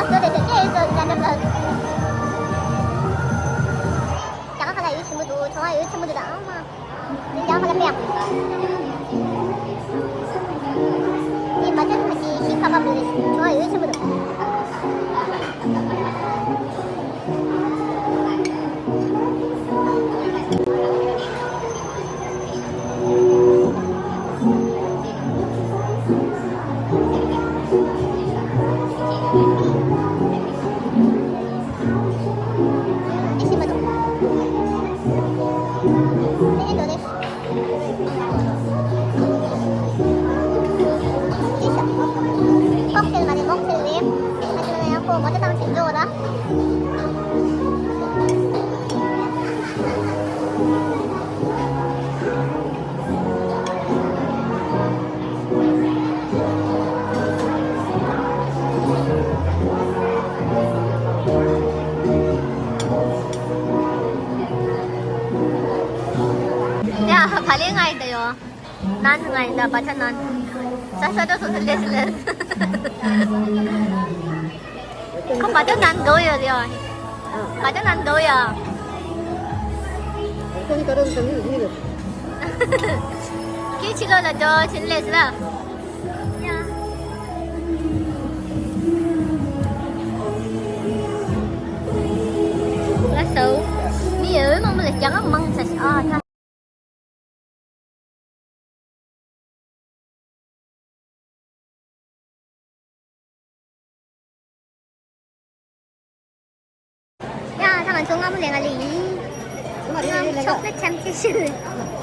འདུག་རྒྱ་གར་ཁ་ལ་ཡོད་ཆེན་པོ་འདུག་གྲོང་བ་ཡོད་ཆེན་པོ་འདུག་ད་ཨང་མ། ཡང་ཧ་ལ་པེ་ཡང་། ངས་མ་ཅན་ཁ་ཅིག་ཤིང་ཁ་པ་བུ་ཆུང་བ་ཡོད་ཆེན་པོ་འདུག་ཨེ་ཤི་མ་འདུག་ཨེ་འདོད་རེད། ཁོག་ཐལ་མ་རེད་མོག་ཐལ་རེད། ང་ཚོ་ཡང་ཁོ་མོ་ཊ་བཏང་ཕྱིན་འགྲོ་ད། ཡ་བ་ལེ་ང་ཡི་ད་ཡོ། ནན་ང་ཡི་ད་བ་ཐ་ནན། ས་ས་ད་སོ་ད་ལེ་སི་ལེ། ཁོ་བ་ཐ་ནན་དོ་ཡོ་ཡོ། བ་ཐ་ནན་དོ་ཡོ། ཁྱེད་ཕྱི་ལོགས་ལ་འགྲོ་ཕྱིན་ལེ་སི་ལ། ཡ། ལ་སོ། མི་ཡོད་མང་པོ་ལ་རྒྱ་གར་མང་ཆེ་ཨ་ད། ཡ་ད་ང་ཚོ་སྔ་མོ་ལས་ང་ལས་ཡིན། ང་ཆོག་པའི་འཆམ་ཆེ་ཞིག་རེད།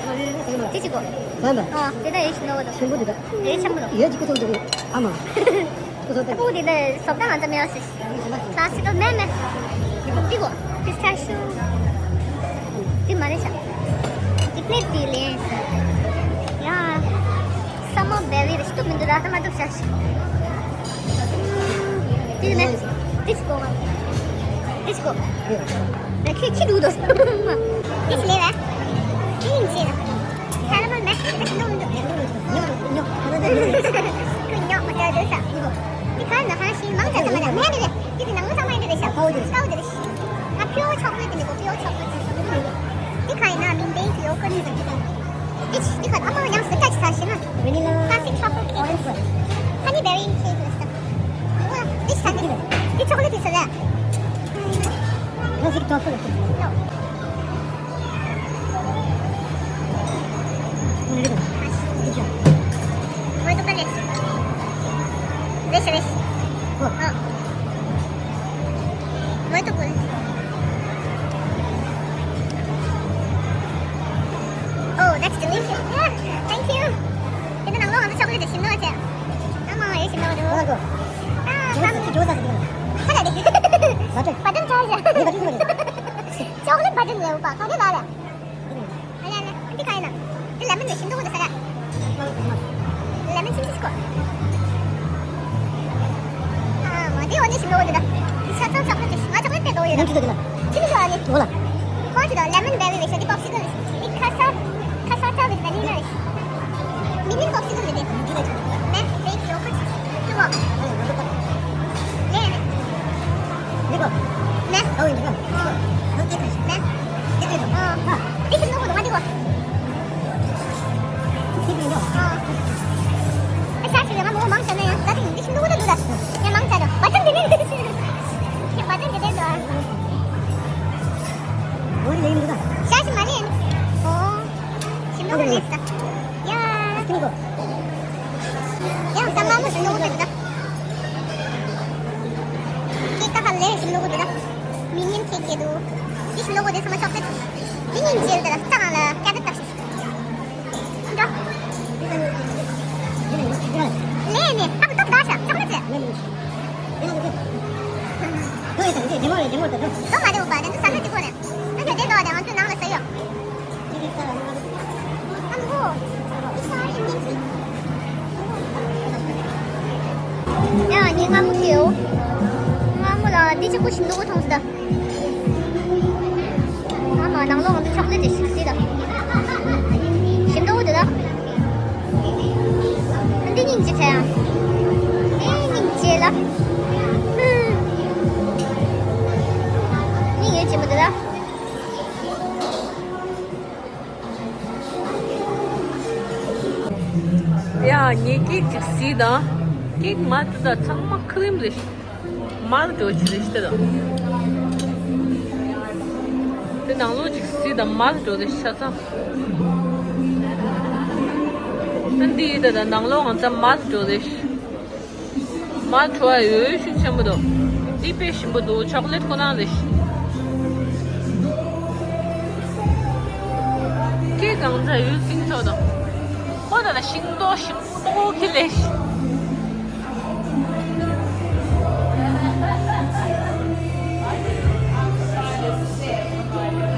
དེ་གཅིག་གོ། ལ་ལ། ཨ། དེ་ད་ཡོད་ཤིང་ནོ་བ་དང་། ཆེན་པོ་དེ་ད། ཡོད་ཆེན་པོ་དང་། ཡོད་ཅིག་ཀུ་ཐུང་དེ་རེད། ཨ་མ། ཀུ་ཐུང་དེ། ཨ་ཁུ་དེ་ད་སོབ་ད་ང་ཚ་མེད་ཨ་སི། ཁ་སི་ཀལ་མེད་མེད། དེ་གོ། པི་སི་ཐ་ཤུ། དེ་མ་རེད་ཤག་དེ་པི་ལེ་ཊི་དེ་ལེན། ཡ། སམ་མར་བེ་རི་རེ་སྟུ་མི་འདུག་ར་ད་མ་འདུག་ཤག་དེ་ནས་དེ་ཅིག་གོ། དེ་ཅིག་གོ། ཁྱི་ཁྱི་འདུག་དོ། དེ་ཅིག་ལས་བས། དེ་ཡིན་ཅེ་ན། ཁ་ལ་མ་མེད་དེ་ཅིག་ནོ་མི་འདུག་ཁུ་ཉོག་མ་བྱ་དོ་ས། དེ་ཁ་ན་ཧ་ཤི་མང་ཆ་ཚང་མ་ལ་མེད་དེ་རེད། དེ་དེ་ནང་ལོ་ཚང་མ་ཡིན་དེ་རེད་ཤག་ཀའོ་དེ་རེད། ཀའོ་དེ་རེད། ང་pure chocolate དེ་ནི་གོ pure chocolate དེ་ཁ་ཡིན་ན་མིན་པའི་ཡོ་ཀ་ནི་ཟེར་གྱི་དང་། ཨེ་ཆི། འདི་ཁ་ཨ་མ་ཉམས་སུ་ལྟ་ཅི་ས་ཞེ་ན། Vanilla classic chocolate cake. Orange one. Honey berry cake ལ་ས། འོ་འདི་ས་འདི་འདི་chocolate དེ་ས་ལ། Classic chocolate. No. Good job. Muy tu kale. Ves, ves. Oh. Muy tu kale. Oh, that's delicious. Yeah, thank you. Kita nang lo ang chocolate sino aja. Ama, eh, sino do. Hola, go. Ah, kamu. Juice, juice aja. Hola deh. Button. Button kya hai? Ye button kya hai? Chocolate button le upa. Kade la la. Anya, anya, anya, anya, anya. Lemon le sino do sa. Lemon sino ko. Ah, ma de one sino do da. Sa sa chocolate. Ma chocolate pe do ye da. Sino do da. Sino do ani. Hola. Kau tu dah lemon berry le, jadi popsicle le. Ini kasa, cassata with vanilla le. Mini popsicle le deh. Meh, fake yogurt. Cuba. Le, le. Meh. Meh. Oh. Ini kan. Oh. Ini kan. Oh. Ini kan. Ini kan. Oh. Saya sih memang mau makan sana ya. Tapi ini sih dulu dah. Memang saya. Macam ini. Macam ini dah. ཤ་ཞིག་མ་ལེན། ཨོ། ཞིམ་ནོ་ལེན་ས། ཡ། ཡ། ས་མ་མོ་ཞིམ་ནོ་ལེན་ད། ཁེག་ད་ཧ་ལས་ཞིམ་ནོ་ལེན་ད། མི་ཉན་ཁེག་ཡེ་འདུག་འདི་ཞིམ་ནོ་ལེན་ས་མ་ཤོག་ཏེ། མི་ཉན་ཇེལ་ད་ལ་ཙང་ལ་ཀ་ཏི་ད་ཞིག་ལེ་ནི་ཨ་མ་ཏོག་ད་ཤ་ཅོག་ལེ་ཅི། ཏོག་མ་དེ་འོ་པ་དེ་ཚོ་ས་ནུ་ཅི་གོ་ནས། ཨ་ནི་དེ་ཏོག་དེ་ང་ཚོའི་ནང་ལ་ཟ་ཡོད། ཨ་མ་གོ། ཡ་ངའི་སྔ་མོ་དེའོ། སྔ་མོ་ལ་འདི་ཅི་ཀུ་ཞིམ་འདུག་གོ་མཐོང་སི་ད། ཨ་མ་ནང་ལོགས་ང་ཚོ་ཆོག་ལེ་ཅིག་ཞིག་ཟེར་ད། ཞིམ་འདུག་འདི་ད། འདི་སྙིང་རྗེ་ཆེ་ཡ། ཨེ་སྙིང་རྗེ་ལ། སྙིང་རྗེ་མོ་འདི་ད། ཡ་ངས་ཀེག་ཅིག་ཟོས་དང་། ཀེག་མ་དེ་ད་ཚང་མ་ཁི་རིམ་རེད། མར་འགྲོ་ཆི་རེད་ཤི་ད། དེ་ནང་ལོགས་ཅིག་ཟོས་དང་མར་འགྲོ་རེད་ཤ་ཚ། ཨ་འདི་ཡི་ད་ད་ནང་ལོགས་ང་ཚ་མར་འགྲོ་རེད་ཤི། མར་འགྲོ་བ་ཡོད་ཤུགས་ཆེན་པོ་འདུག་འདི་དཔེ་ཞིམ་པོ་འདུག་ཆོག་ལེ་ཊི་ཁོ་རང་རེད་ཤི། ཀེག་གང་ཚ་ཡོད་སྲིང་ཚོགས་དང་། ཁོ་ད་ད་ཤིང་ཏོག་ཞིམ་པོ་ཀི་ལེ་ཤི།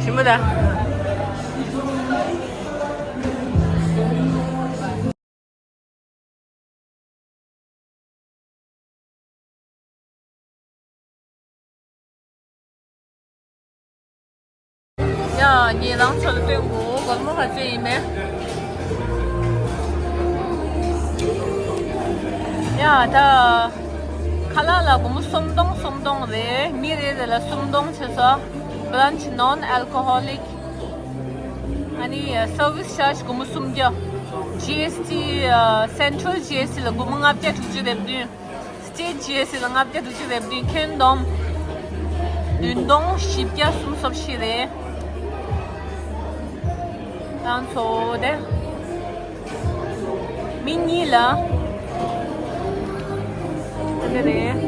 ཞིམ་པོ་ད། ཡ་ངས་རང་ཚོ་ལ་སྟོན་གོ་སྒོར་མོ་ག་ཚོད་ཡིན་མེད། ཡ་ད་ཁ་ལག་ལ་སྒོར་མོ་སུམ་སྟོང་སུམ་སྟོང་རེད། མི་རེ་རེ་ལ་སུམ་སྟོང་བྱས་སོ། Brunch non alcoholic. ཨ་ནི་སར་བིས་ཆར་ཇི་སྒོར་མོ་སུམ་བརྒྱ། ཇི་ཨེས་ཊི་ཨ་Central ཇི་ཨེས་ཊི་ལ་སྒོར་མོ་ལྔ་བརྒྱ་དྲུག་ཅུ་རེ་བདུན། State ཇི་ཨེས་ཊི་ལ་ལྔ་བརྒྱ་དྲུག་ཅུ་རེ་བདུན། ཁྱོན་བསྡོམས་བདུན་སྟོང་བཞི་བརྒྱ་སུམ་ཅུ་སོ་བཞི་རེད། རང་ཚོ་དེ། མི་གཉིས་ལ། དེ་འདྲ་རེད།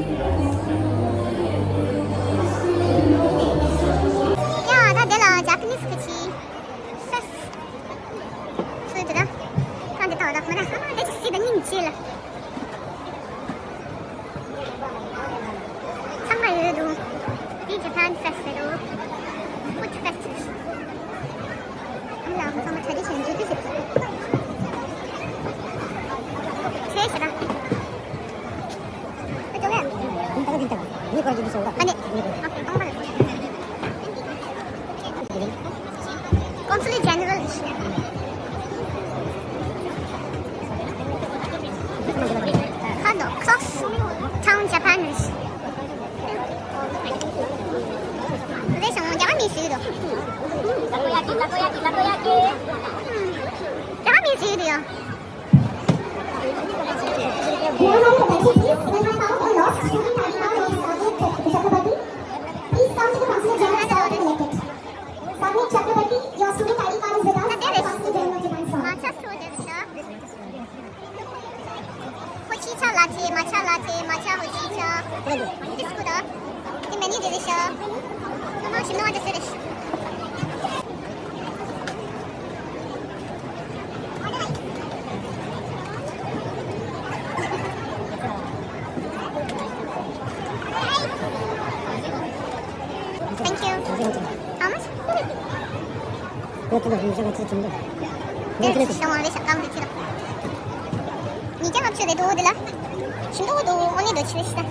ཡ་ད་དེ་ལ་Japanese གི་ཆི། སེས། ད་ད་མ་ན་ད་ཅི་སི་ད་ཉིན་ཅི་ལ། ཚང་མ་ཡོད་འདུག་འདི་Japan Fest་རེད་འདུག Food Fest་རེད། ཨ་ལ་ཚང་མ་tradition་ཇི་ཙི་ཟེར། ཆེ་ཤ་ད། ཨ་ཅོ་ལེ། ཨ་ནི། ཨོ་ཁེ། ཀོང་པ་ལ། Consulate General། ཁ་དོག Clock Town Japan་རེད། རེད་ཤག་རྒྱ་གར་མི་ཞིག་འདུག་རྒྱ་གར་མི་ཞིག་འདུག་ཡ། Can I have your attention, please? We have found a lost student I D card of Sagar Chakrabarti. Please come to the consulate general hall to collect it. Sagar Chakrabarty, your student I D card is with us at the consulate general Japan, sir. Hojicha latte, matcha latte, matcha hojicha. This good, huh? The menu delicious. How much? No, I just finished. Thank you. How much? ཁྱེད་ཚོ་ལ་ཞིང་ཆ་ག་ཚོད་བྱུང་འདུག་ཁྱེད་ཚོ་ཞིང་བ་རེ་ཞག་གང་དུ་ཁྱེད་ལ། ཉིས་བརྒྱ་ལྔ་བཅུ་རེད་འདུག་འདི་ལ། ཞིམ་འདུག་འདུག་ཨོ་ནི་འདུག་ཆི་རེ་ཞིག་ད།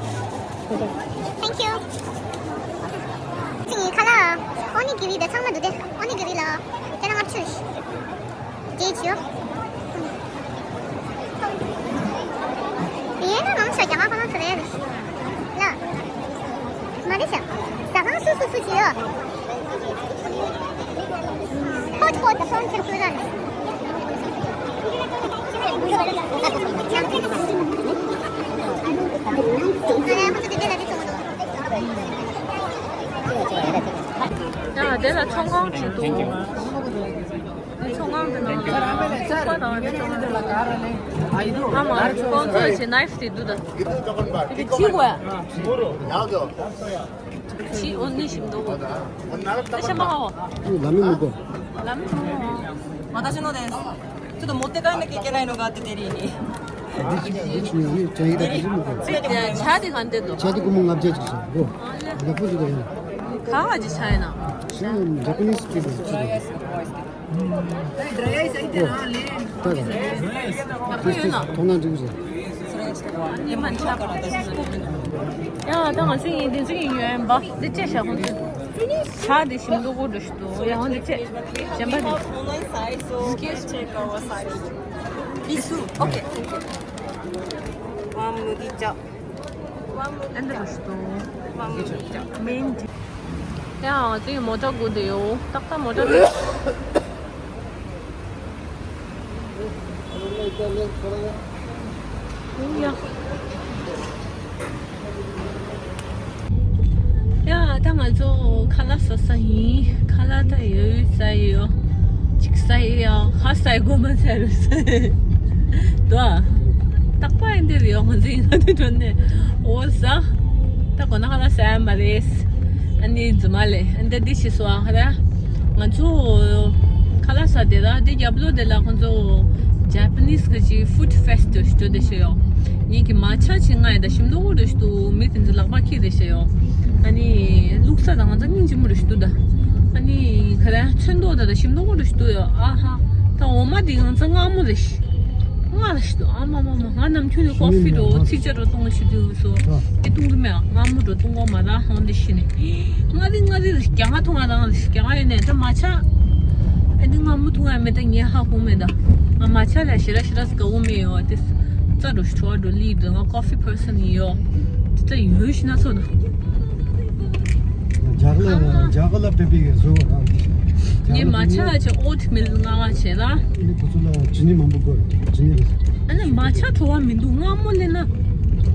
Thank you. ཅི་ཡིན་ཁ་ལག་ཨོ་ནི་གི་རི་དེ་ཚང་མ་འདུག་དེ་ཨོ་ནི་གི་རི་ལ། དེ་ལ་ལྔ་བཅུ་རེད། རྒྱལ་ཇིའོ། ཡིན་ན་ནང་ཆ་རྒྱ་གར་ཁོ་ན་ཚོ་རེད། ལ། མ་རེད་ཤག་ཟ་ཁང་སུ་སུ་སུ་ཅི་ཡོད། ཧོད་ཧོད་ད་ཕོན་ཁྱེར་ཁུལ་ར་ནས། ཡ་དེ་ལ་ཚོང་ཁང་ཅིག་འདུག་ཚོང་ཁང་གི་ནང་ལ་ཚོང་པ་དང་ཨ་མ་ཁོང་ཚོས་ཀྱི་ནའིཕ་དེ་འདུག་ད། དེ་གི་ཅི་གོ་ཡ། ཅི་ཨོ་ནི་ཞིམ་འདུག་ད་ཤ་མ་ཧོ། ལ་མི་མི་གོ། ལ་མི་མི་གོ། 私のです。ちょっと持って帰んなきゃいけないのがあって、デリーに。ཇ་དེ་གང་དེ་འདུག་ཇ་དེ་སྒོར་མོ་ལྔ་བརྒྱ་ཅིག་ཞིག་གོ། ཡག་པོ་ཞིག་ད་ཡིན། ག་བ་ཅི་ཆ་ཡིན་ན། ཤ་ཇ་པ་ནིས་སི་སི་ཊི་རིཊ་ཞིག་རེད། ཡག་པོ་ཡོད་ན། མཐོང་ན་འགྲིག་གི་རེད། ཡིན་མ་ཆ་ཡ་ད་ང་ཚོ་ཡིན་དེ་ཚོ་ཡིན་ཡོད་ཡིན་པ་འདི་ཅེས་བྱ་ཁོང་ཚོ་ཇ་དེ་ཞིམ་མདོག་པོ་འདྲ་ཞིག་འདུག་ཡ་ཧོ་འདི་ཅེས་གཞན་པ་དེ། Only size, so please check our size. This two. Okay, thank you. One麦茶. One麦茶. And the rest. One麦茶. Mint. ཡ་ང་ཚོའི་མོ་ཊ་སྒུག་བསྡད་ཡོད། ཏག་ཏག་མོ་ཊ་སྒུག་ཡ། ཡ་ད་ང་ཚོ་ཁ་ལག་ཟ་ས་ཡིན། ཁ་ལག་ད་ཡོད་ཟ་ཡོད། ཅིག་ཟ་ཡི་ཡ་ཧ་ཟ་ཡི་གོ་མ་ཟ་རུ་ཟ་ཡི་དོ། ཏག་པ་ཡིན་འདིར་ཡོང་ཟིན་ང་དེ་དོན་ནས་འོ་ཟ། ད་གོ་ན་ཁ་ལག་ཟ་ཡ་མ་རེད། ཨ་ནི་རྫུན་མ་ལས་ཨ་འདི་འདི་ཤི་སོ་ཨ་ཁ་ར། ང་ཚོ་ཁ་ལག་ཟ་དེ་ར་དེ་རྒྱབ་ལོ་དེ་ལ་ཁོང་ཚོ་ཇ་པ་ནིས་གི་ཅི་ཧྥུཌ་ཕེ་སི་ཊི་ཞུ་དེ་ཤི་ཡོ། ངེད་ཀྱི་མ་ཆ་ཆེ་ང་ཡི་ད་ཞིམ་མདོག་རུ་ཞུ་དུ་མི་དེ་ཚོ་ལག་པ་ཁྱི་རེ་ཤི་ཡོ། ཨ་ནི་ལུག་ས་དང་ང་ཚོ་སྙིང་རྗེ་མོ་རུ་ཞུ་དུ་ད། ཨ་ནི་ཁ་ར་ཚོན་མདོག་ད་ད་ཞིམ་མདོག་རུ་ཞུ་དུ་ཡོ་ཨ་ཧ། ད་འོ་མ་དེ་ང་ཚོ་མངར་མོ་རེ་ཤི། ང་ལ་ཤི་དོ་ཨ་མ་མ་མ་ང་ནམ་རྒྱུན་ནས་ཀོ་ཧྥི་འགྲོ་ཚིག་ཇ་འགྲོ་གཏོང་ཤི་དུས་སོ། དེ་གཏོང་གི་མེད་ཨ་མངར་མོ་འགྲོ་གཏོང་གོ་མ་ར་ཧོན་དེ་ཤི་ནས། ང་རི་ང་རི་རྒྱ་ང་ཐུང་ང་རང་རྒྱ་ང་ཡོད་ནས་ད་མ་ཆ། ཨ་ནི་མངར་མོ་ཐུང་ང་མེད་ད་ངས་ཧ་གོ་མེད་ད། ང་མ་ཆ་ལ་ཞི་ར་ཞི་ར་ཟི་ག་འོ་མེད་ཡོད་དེ། རྩ་འགྲོ་ཤི་ཁྲོ་བ་འགྲོ་ལི་འདུག་ང་ཀོ་ཧྥི་པར་སན་ཡིན་ཡོད། དེ་ད་ཡོད་ཤི་ན་ཚོ་ད། རྒྱ་གར་ལ་རྒྱ་གར་ལ་དཔེ་པའི་བཟོ་བ་རང་གི། ངས་མ་ཆ་ལ་ཆེ་ཨོ་ཐི་མིལ་མངར་བ་བྱས་ལ། ཨ་ནི་ཁོ་ཚོ་ལ་ཅི་ནི་མང་པོ་དགོས་རེད་ཅི་ནི་རེད། ཨ་ནི་མ་ཆ་བྲོ་བ་མི་འདུག་མངར་མོ་ལེན་ན།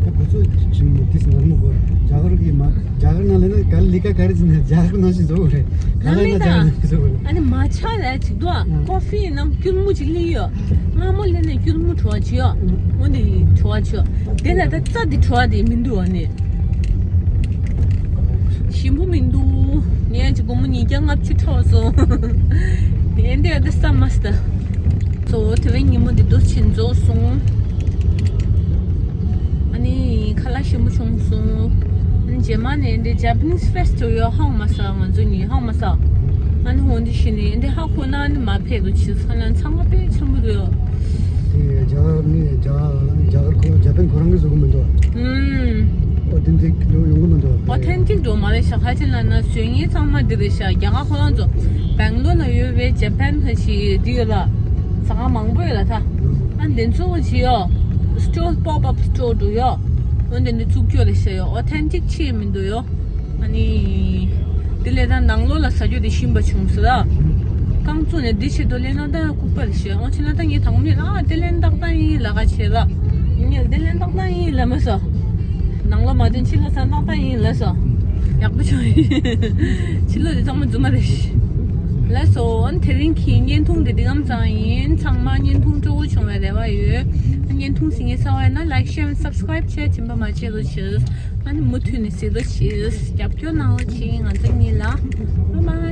ཁོ་ཚོ་ཅི་ནི་ཏིས་མངར་མོ་དགོས་རེད་རྒྱ་གར་གི་མ་རྒྱ་གར་ནང་ལེན་ན་ག་ལི་ཀ་ག་རེ་ཅི་ནི་རྒྱ་གར་ནང་བཞིན་བཟོ་དགོས་རེད་ག་ལ་ན་རྒྱ་གར་ནང་བཟོ་དགོས་རེད། ཨ་ནི་མ་ཆ་ལ་ཅིག་འདུག་ཨ་ཀོ་ཧྥི་ནང་སྐྱུར་མོ་ཅིག་ལི་ཡོད། མངར་མོ་ལེན་ན་སྐྱུར་མོ་བྲོ་བ་ཅི་ཡོད། འོ་ནི་བྲོ་བ་ཅི་ཡོད། དེ་ལ་ད་རྩ་དེ་བྲོ་བ་དེ་མི་འདུག་ཨ་ནི། ཞིམ་པོ་མི་འདུག་ངས་ཅིག་སྒོར་མོ་ཉིས་བརྒྱ་ལྔ་བཅུ་འཕྲོག་སོང་། ཡིན་དེ་ཡོད་དེ་བསམ་མ་སྟ། ལོ་དེ་བའི་ཉིན་མོ་འདི་འདུག་ཕྱིན་རྫོགས་སོང་། ཨ་ནི་ཁ་ལག་ཞིམ་པོ་བྱུང་སོང་། ཨ་ནི་རྗེས་མ་ནས་འདི་Japanese festival ཡོད་ཧང་མ་ས། ང་ཚོ་གཉིས་ཧང་མ་ས། ཨ་ནི་འོ་འདི་ཤི་ནས་འདི་ཧ་གོ་ན་ནི་མ་ཕེབས་རོགས་བྱེད། ཚང་མ་དཔེ་ཆེན་པོ་འདུག་ཡོད། དེ་རྒྱ་གར་ནི་རྒྱ་རྒྱ་གར་ཁོ་ཇ་པན་ཁོ་རང་གི་བཟོ་གི་མི་འདུག་ཨུམ། ཨོ་ཐེན་ཊིག་ཡོང་གི་མི་འདུག་ཨོ་ཐེན་ཊིག་འགྲོ་མ་རེད་ཤག་ཁ་ཅིག་ལ་ན་བཟོ་མཁན་ཚང་མ་འདི་རེད་ཤག་རྒྱ་གར་ཁོ་རང་ཚོ་བེང་ལོར་ལ་ཡོད་པའི་ཇ་པན་ཁ་ཤས་འདི་ཡོད་ལ། ཟ་ཁང་མང་པོ་ཡོད་ལ་ད། ཨ་འདི་ཚོ་ཅི་ཡོད། སི་ཊོལ་པོབ་ཨབ་སི་ཊོར་འདུག་ཡོད། འོ་འདི་འདི་བཙུགས་རྒྱུ་རེད་ཤག་ཡོད། ཨོ་ཐེན་ཊིག་ཆེ་མི་འདུག་ཡོད། ཨ་ནི། དེ་ལས་ད་ནང་ལོགས་ལ་ཟ་རྒྱུ་དེ་ཤིན་པ་བྱུང་ཟེར་ལ། རྐང་བཙུགས་ནས་འདི་བྱེད་དུ་ལེན་ན་ད་ལྐུགས་པ་རེད་ཤག་འོ་བྱས་ན་ད་ངས་དང་མི་ལ་ཨ་དེ་ལེན་ཏག་ཏག་ཡིན་ལ་ག་བྱེད་ལ། ངས་དེ་ལེན་ཏག་ཏག་ཡིན་ལ་མ་ཟ། ནང་ལོགས་མ་བཏོན་ཕྱི་ལོགས་ཟ་ཏག་ཏག་ཡིན་ལ་ཟ། ཡག་པོ་བྱུང་ཡིན། ཕྱི་ལོགས་དེ་ཚང་མ་རྫུན་མ་རེད། ལགས་སོ། དེ་རིང་གི་བརྙན་ཐུང་དེ་འདི་གམ་ཙང་ཡིན། ཚང་མ་བརྙན་ཐུང་སྤྲོ་བོ་བྱུང་བའི་རེ་བ་ཡོད། བརྙན་ཐུང་གཟིགས་མཁན་གསར་པ་ཡིན་ན་like, share and subscribe བྱས་རྗེས་མ་མ་བརྗེད་རོགས་བྱེད། ཨ་ནི་མུ་མཐུད་ནས་གཟིགས་རོགས་བྱེད། རྒྱབ་སྐྱོར་གནང་རོགས་གྱིས། ང་ཚོ་གཉིས་ལ། Bye bye.